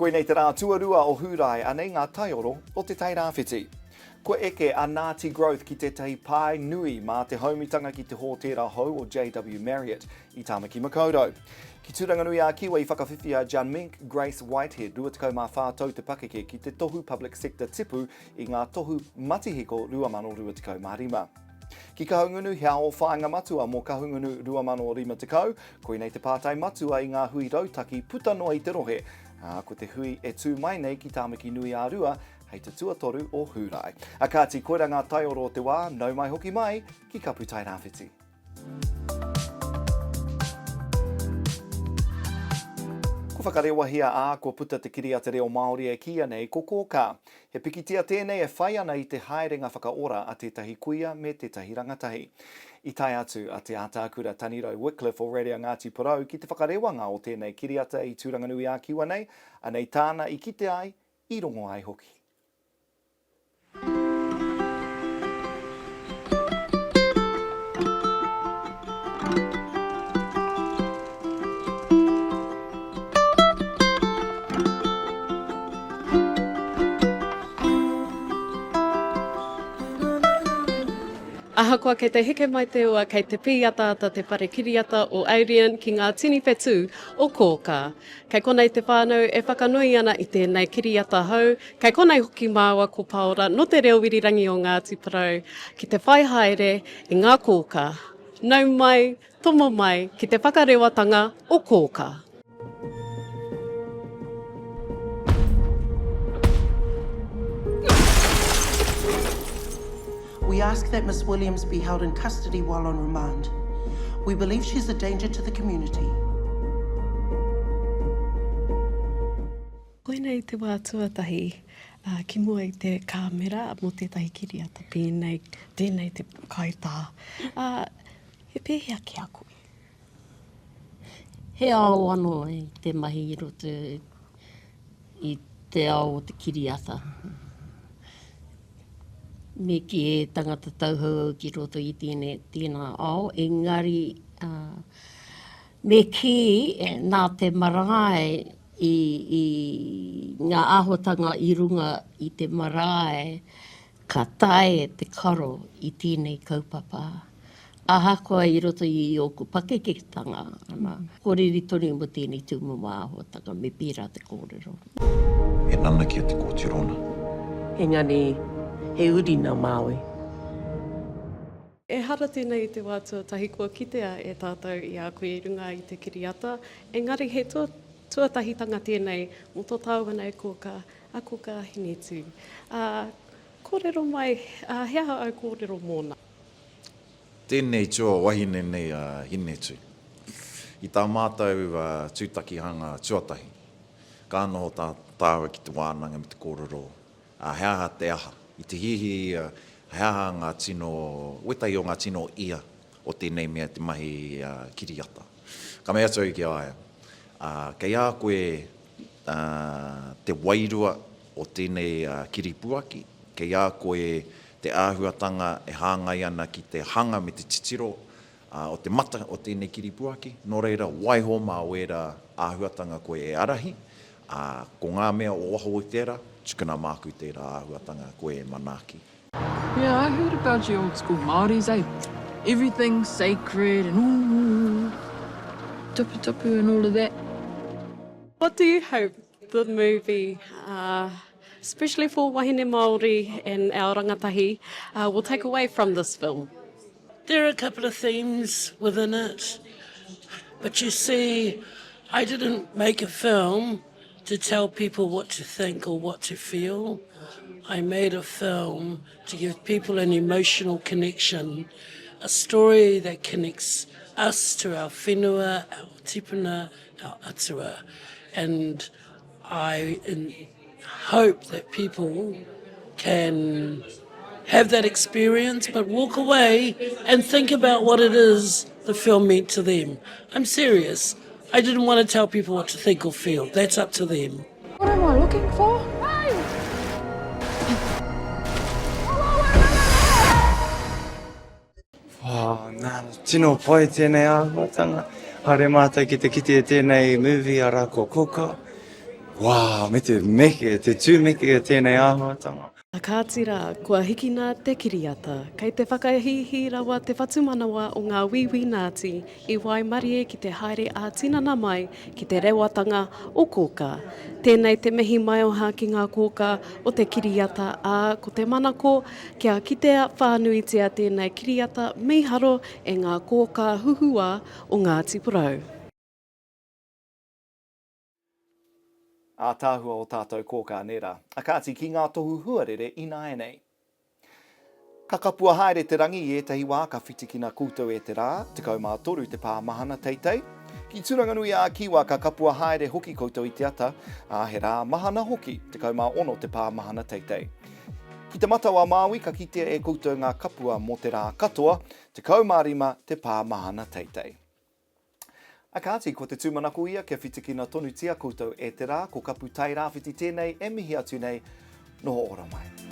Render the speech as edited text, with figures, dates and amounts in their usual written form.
Koinei te rā tuarua o Hūrae, anei ngā taioro o Te Tairāwhiti. Kua eke a Ngāti Growth ki tētahi pae nui mā te haumitanga ki te hōtēra hou o JW Marriott i Tāmaki Makaurau. Ki Tūranganui-ā-Kiwa i whakawhiwhi a Janmink Grace Whitehead, 24 tau te pakeke, ki te tohu Public Sector Tipu i ngā tohu matihiko 2025. Ki Kahungunu, he ao whāinga matua mō Kahungunu 2050, koinei te pātai matua i ngā hui rautaki puta noa i te rohe, ā, ko te hui e tū mai nei ki Tāmaki nui-ā-Rua hei te tuatoru o Hūrae. A kāti, koira ngā taioro o te wā, nau mai hoki mai ki Kapu Tairāwhiti. Kua whakarewahia, ā, kua puta te kiriata reo Māori e kīia nei ko Kōkā. He pikitia tēnei e whai ana i te haerenga whakaora a tētahi kuia me tētahi rangatahi. I tae atu a Te Ātaakura Tanirau Wickliffe o Radio Ngāti Porou ki te whakarewanga o tēnei kiriata i Tūranganui-ā-Kiwa nei, anei tāna i kite ai, i rongo ai hoki. Ahakoa kei te heke mai te ua, kei te pīataata te whare kiriata o Adrian ki ngā tini whetū o Kōkā. Kei konei te whānau e whakanui ana i tēnei kiriata hou, kei konei hoki māua ko Paora nō te reo irirangi o Ngāti Porou ki te whai haere i ngā kōkā. Nau mai, tomo mai ki te whakarewatanga o Kōkā. We ask that Miss Williams be held in custody while on remand. We believe she's a danger to the community. Koinei te wā tuatahi ki mua i te kāmera mō tētahi kiriata pēnei, tēnei te kaitā. He pēhea ki a koe? He ao anō te mahi i roto i te ao o te kiriata. Me kī he tangata tauhou au ki roto i tēnei, tēnā ao, engari me kī nā te marae i, i ngā āhuatanga i runga i te marae Ka taea te karo i tēnei kaupapa, ahakoa i roto i ōku pakeketanga, ana, kōrere tonu mō tēnei tūmomo āhuatanga, me pērā te kōrero. He nanakia te kōtiro na. Engari, he uri nā Māui. Ehara tēnei i te wā tuatahi kua kitea e tātou i a koe i runga i te kiriata, engari he tuatahitanga tēnei mō tō tāua nei kōkā, a Kōkā Hinetū. Ā, kōrero mai, ā, he aha au kōrero mōna? Tēnei tua wahine nei a Hinetū. I tā mātou tūtakihanga tuatahi, ka noho tā tāua ki te wānanga me te kōrero Ā, he aha te aha? I te hiahia ia, he aha ngā tino, wētahi o ngā tino ia o tēnei mea te mahi kiriata. Ka mea atu au ki a ia, ā, kei a koe te wairua o tēnei kiripuaki, kei a koe te āhuatanga e hāngai ana ki te hanga me te titiro o te mata o tēnei kiripuaki, nō reira, waiho mā wērā āhuatanga koe e ārahi, ā, ko ngā mea o waho i tērā, tukuna māku tērā āhuatanga koe e manaaki. Yeah, I heard about you old school Māoris, eh? Everything's sacred and ooh, tuputupu and all of that. What do you hope the movie, uh, especially for wahine Māori and our rangatahi, uh, will take away from this film? There are a couple of themes within it, but you see, I didn't make a film to tell people what to think or what to feel. I made a film to give people an emotional connection, a story that connects us to our whenua, our tipuna, our atua. And I hope that people can have that experience but walk away and think about what it is the film meant to them. I'm serious. I didn't want to tell people what to think or feel. That's up to them. What am I looking for? Oh, nā, tino pai tēnei āhuatanga. Haere mātou ki te kite i tēnei movie arā ko Koko. Wow, me te meke, te tūmeke o tēnei āhuatanga. Kāti rā, kua hikina te kiriata. Kei te whakahīhī rawa te whatumanawa o ngā Wīwī Nāti i waimarie ki te haere ā-tinana mai ki te rewatanga o Kōkā. Tēnei te mihi maioha ki ngā kōkā o te kiriata, ā, ko te manako kia kitea whānuitia tēnei kiriata mīharo e ngā kōkā huhua o Ngāti Porou. Ātaahua o tātou kōkā nē rā. A kāti, ki ngā tohu huarere ināianei. Ka kapua haere te rangi i ētahi wā ka whitikina koutou e te rā, 13 te pā mahana teitei. Ki Tūranganui ā Kiwa ka kapua haere hoki koutou i te ata, ā, he rā mahana hoki, 16 te pā mahana teitei. Ki Te Matau a Māui ka kitea e koutou ngā kapua mō te rā katoa, 15 te pā mahana teitei. A kāti, ko te tūmanako ia kia whitikina tonutia koutou e te rā, ko Kapu Tairāwhiti tēnei e mihi atu nei, noho ora mai.